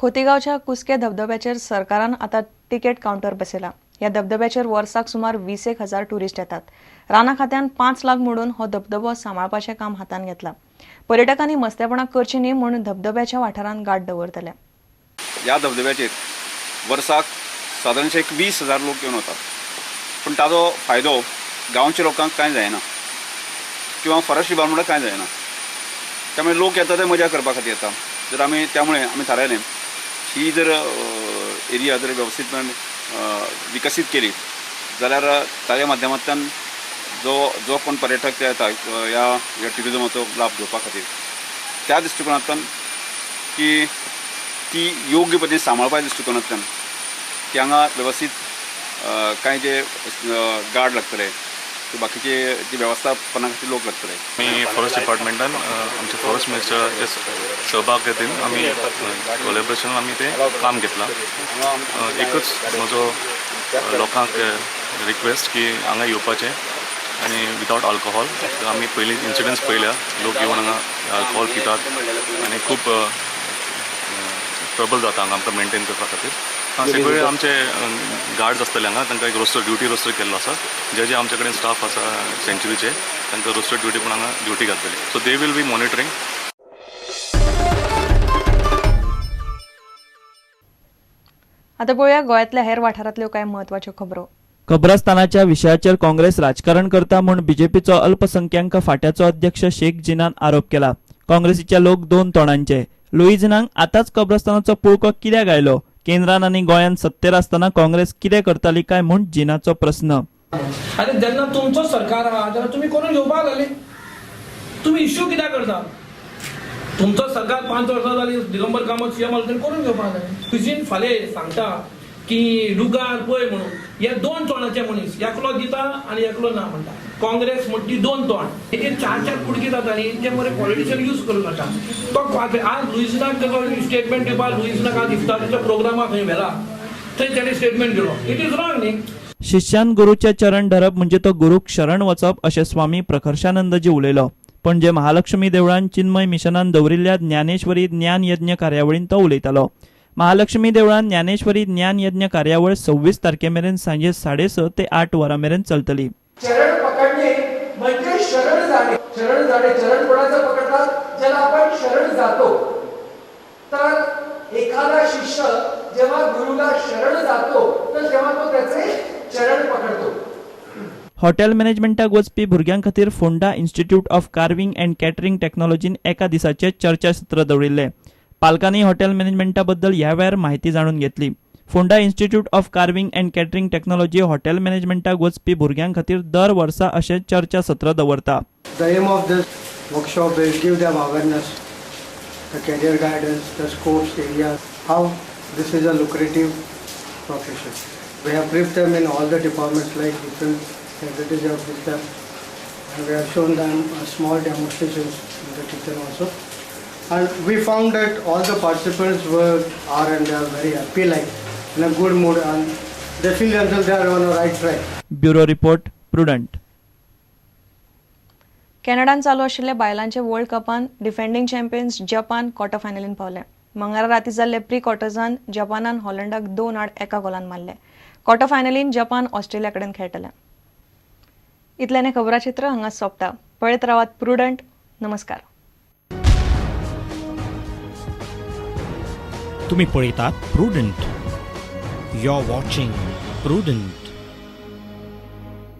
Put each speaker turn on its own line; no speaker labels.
खोतीगांवच्या कुस्के धबधब्याचेर सरकारान आतां ticket counter बसयला. ह्या धबधब्याचेर वर्साक सुमार 20,000 ट्युरिस्ट येतात. राना खात्यान 5 लाख मोडून हो धबधबो सांबाळपाचें काम हातांत घेतलां. पर्यटकांनी मस्तेपणां करचीं न्ही म्हूण धबधब्याच्या वाठारांत गार्ड दवरतले.
ह्या धबधब्याचेर वर्साक सादारणशे 20,000 लोक येवन वतात, पूण ताजो फायदो गांवच्या लोकांक कांय जायना किंवा फॉरेस्ट डिपार्टमेंटाक कांय जायना. त्यामुळे लोक येता ते मजा करपा खातीर येता. जर आमी त्यामुळे आमी थारायलें ही जर एरिया जर वेवस्थीतपणान विकसीत केली जाल्यार ताज्या माध्यमांतल्यान जो जो कोण पर्यटक ते येता ह्या ह्या ट्युरिजमाचो लाभ घेवपा खातीर, त्या दृश्टिकोनांतल्यान की ती योग्य पद्दतीन सांबाळपाच्या दृश्टिकोनांतल्यान की हांगा वेवस्थीत कांय जे गार्ड लागतले, बाकीचे जी वेवस्थापना खातीर लोक लागतले.
आमी फॉरेस्ट डिपार्टमेंटान आमचे फॉरेस्ट मिनिस्टराचे सहभाग घेवन आमी कोलॅबरेशन आमी तें काम घेतलां. एकूच म्हजो लोकांक रिक्वेस्ट की हांगा येवपाचें आनी विदावट अल्कोहोल. आमी पयलीं इन्सिडंट्स पळयल्या, लोक येवन हांगा अल्कोहोल पितात आनी खूब ट्रबल जाता हांगा आमकां मेनटेन करपा खातीर. सगळे आमचे गार्ड्स आसतले हांगा, तांकां एक रोस्टर ड्युटी रोस्टर केल्लो आसा. जे जे आमचे कडेन स्टाफ आसा सँच्युरीचे तांकां रोस्टर ड्युटी पूण हांगा ड्युटी घालतली. So they will be monitoring.
आतां पळोवया गोंयांतल्या हेर वाठारांतल्यो कांय म्हत्वाच्यो खबरो.
कब्रस्तानाच्या विशयाचेर काँग्रेस राजकारण करता म्हूण बीजेपीचो अल्पसंख्याक फांट्याचो अध्यक्ष शेख जिनान आरोप केला. काँग्रेसीचे लोक दोन तोंडांचे. लुईझिनाक आतांच कब्रस्तानाचो पुळको कित्याक आयलो? केंद्रान आनी गोंयांत सत्तेर आसतना काँग्रेस कितें करताली काय म्हूण जिनाचो प्रस्न.
आनी जेन्ना तुमचो सरकार आहा तेन्ना तुमी करून घेवपाक लागले, तुमी इश्यू कित्याक करता? तुमचो सरकार 5 वर्सां जाली, दिगंबर कामत सीएम आसलो, करून घेवपाक जाय. तुजीन फाल्यां सांगता की रुगार पळय म्हणून, हे दोन तोंडाचे मनीस, एकलो दिता आनी एकलो ना म्हणटा. काँग्रेस म्हणटी ती दोन तोंड, हेचे 4-4 कुडके जाता न्ही, ते मरे पॉलिटिशियन यूज करूं नाका. तो आज लुईझिनाक ताजो स्टेटमेंट दिवपाक, लुईझिनाक आज इफ्तारीच्या प्रोग्रामाक खंय व्हेला थंय तेणें स्टेटमेंट दिलो, it is wrong न्ही.
शिष्यान गुरूचे चरण धरप म्हणजे तो गुरूक शरण वचप अशें स्वामी प्रकर्षानंदजी उलयलो. पणजे महालक्ष्मी देवळान चिन्मय मिशनान दवरिल्ल्या ज्ञानेश्वरी ज्ञान यज्ञ कार्यावळीन तो उलयतालो. महालक्ष्मी देवळान ज्ञानेश्वरी ज्ञान यज्ञ कार्यावळ 26 तारखे मेरेन सांजे 6:30 ते 8 वरां मेरेन चलतली.
चरण पकडणे म्हणजे शरण जाणे. शरण जाणे, चरण कोणाचं पकडतात? ज्याला आपण शरण जातो. तर एखादा शिष्य जेव्हा गुरुला शरण जातो तर तेव्हा तो त्याचे चरण पकडतो.
हॉटेल मॅनेजमेंटाक वचपी भुरग्यां खातीर Fonda institute of carving and catering टेक्नॉलॉजीन एका दिसाचें चर्चासत्र दवरिल्लें. पालकांनी हॉटेल मॅनेजमेंटा बद्दल ह्या वेळार म्हायती जाणून घेतली. Fonda institute of carving and catering technology hotel मॅनेजमेंटाक वचपी भुरग्यां खातीर दर वर्सा अशें चर्चासत्र दवरता.
The aim of this workshop is give them awareness, the career guidance, the scopes, areas, how this is a lucrative profession. We have briefed them in all the departments like different faculties have briefed them, and we have shown them small demonstrations in the kitchen also. And we found that all the participants are and they are very happy, like in a good mood, and they feel themselves they are on the right track.
Bureau report, Prudent.
कॅनडान चालू आशिल्ल्या बायलांचे world कपान डिफेंडींग champions Japan quarter फायनलीन पावले. मंगळारा राती जाल्ले pre क्वॉर्टर्सान जपानान हॉलंडाक 2-1 गोलान मारले. Quarter फायनलीन Japan Australia कडेन खेळटले. इतल्याने खबराचित्र हांगा सोंपता. पळयत रावात प्रुडंट. नमस्कार.
तुम्ही पळयतात Prudent. You are watching Prudent.